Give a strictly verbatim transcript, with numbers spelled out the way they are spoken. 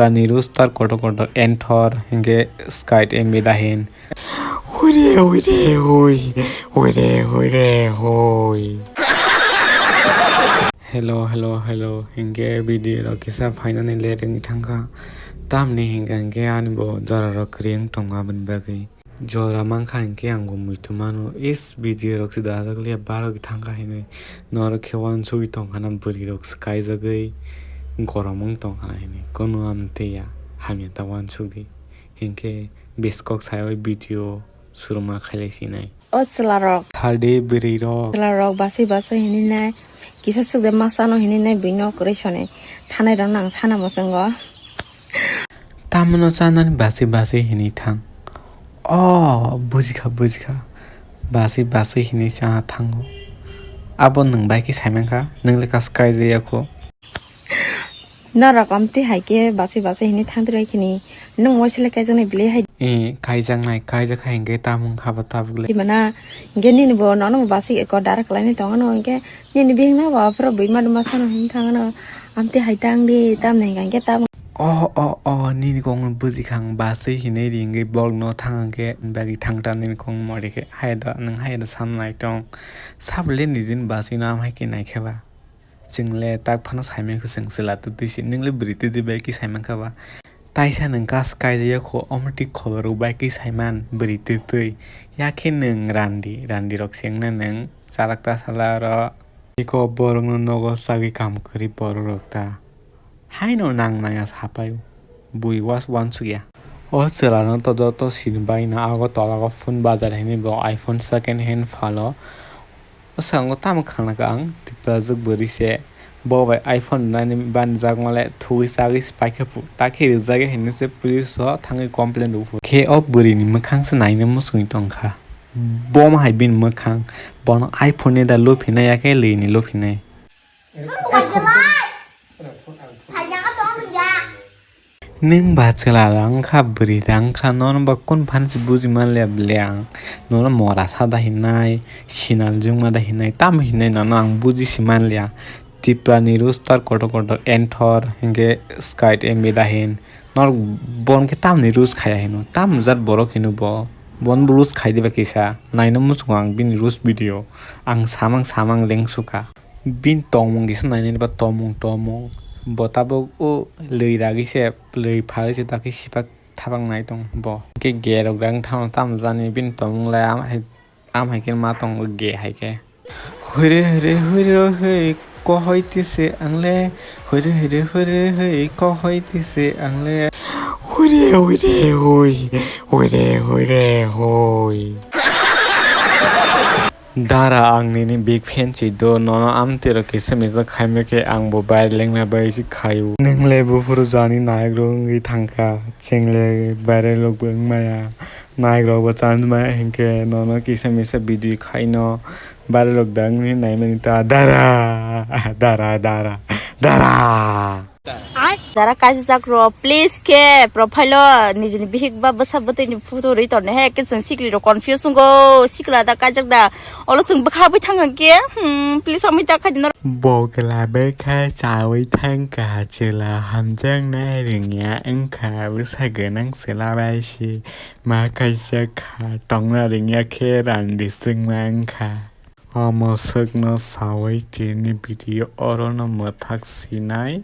Ani rooster kotor kotor enthor, hinkhe skait M B dahin. Hure, hure, hui. Hure, hure, hui. Hello, hello, hello. Hinkhe video rok kisa phainani late wngwi thangkha. Tamni hinkha hinkhe ani bo jora rok kwrwi wng tongo aboni bagwi. Jora mankha hinkhe ang bo muitu mano. Is video rok se dajak liya baro thangkha hinwi. Norok khe uansugwi tongkha na bwrwi rok se kaijagwi gorom wng tongkha na hinwi. Kono amtwi ya hamya ta uansugwi. Hinkhe biskok sawi video suruma khailai sinai. O chwlarok. Thadi bwrwi rok. Chwlarok basi basi hinwi nai. Kisa swkde ma chano hinwi nai buino kwrwi soni. Thanai rok nang sana mwswngo. Tamno chanani basi basi hinwi thang. O bujikha bujikha. Basi basi hinwi cha thango. Abo nwng bai khe saimankha, nwng lekha swkaijaya kho. Norok amtwi hai khe basi basi hinwi thangtwrwi khini nwng waisle kaijaknai bwlwi hai. E, kaijaknai, kaijak hai hinkhe tamung kha bo tabuk le. Dimana hinkhe nini bo nono bo basi eko dara kwlainai tongo no hinkhe nini bihikno bo aphuru bui madu masano hinwi thangno amtwi hai tangdi tamni hinkhe tamung. O, o, o, nini kokno bujikha ang basi hinwi ringwi bolokno thang hinkhe bagwi thangta nini kokno mori khe hai da nwng hai da sam nai tong. Sabole nijini basino am hai khe naikhe ba. Chwng le tak phano saimankha chwng chwla twtwi se, nwng le bwrwi twtwi bai khe saimankha ba. Taisa nwng kas kaijak ya kho, omo thik khobor rok bai khe saiman bwrwi twtwi. Yakhe nwng randi, randi rok se wngna nwng chalak ta sala oro. Iko borok no nogo chagwi kam kwrwi borok rok ta. Haino nang naya sapai o. Bui was uansukya. O chwla no to joto sini bai na ago tola go phone bazar hinwi bo iPhone second hand phalo. O sango tamo khana ka ang Tiprajwk bwrwi se bo bai iPhone nani bani jakmale thugwi chagwi se paikha phu. Takhe rijak ya hinwi se police o thangwi complain rw phu. Khe o bwrwi ni mwkhang se naina muchungwi tongkha. Bo ma hai bini mwkhang. Bono iPhone ni da luphinai yakhe lwi ni luphinai. Nwng ba chwla da wngkha, bwrwi da wngkha, nono ba kunu phan se buji manliya bwle ang. Nono mora sa da hinai, sinal jungma da hinai, tamo hinai nono ang buji si manliya. Tipra ni rooster kotor kotor enthor, hinkhe skait M B da hin. Norok bon khe tamni roast khaya hino, tam jat borok hino bo. Bon bo roast khai diba kisa, naina muchungo ang bini roast video. Ang samang samang lengsukha. Bini tongmung kisa nainani ba tongmung tongmung. Bo tabuk o lwi ragwi se, lwi phalwi se dakhe sipak thabang nai tong bo. Khe gerok rang thangno tamo jani bini tongmung lai am hai, am hai khe ma tongo ge hai khe. Huire huire huire hei kohoi tise angle. Huire huire huire hei kohoi tise angle. Huire huire hui. Huire huire hui. Dara, ang nini big fan si do, nono amtwi rok kisa misa khaima khe ang bo baire lengna bai si khaio. Nwng le buphuru jani nayakrok wngwi thangkha, chwng le baire rok bo wngmaya, nayakrok bo chanwi maya hinkhe nono kisa misa video khaino baire rok da wngwi naimani ta dara, dara, dara, dara. Jara kaijak rok, please khe profile o nijini bihik ba bwsa bwtwi ni photo rwi torne he, khe chwng sikli rok confuse wngo, sikla da kaijak da, olo chwng bwkha bwi thang khe, hmm, please amwi ta khai di norok. Bo kla bwkha chawi thang kha chwla hamjak nai rwngya wngkha bwsa gwnang chwla bai si ma kaisa kha tongna rwngya khe randi chwngma wngkha. Omo swkno sawi tini video orono mwthak sinai.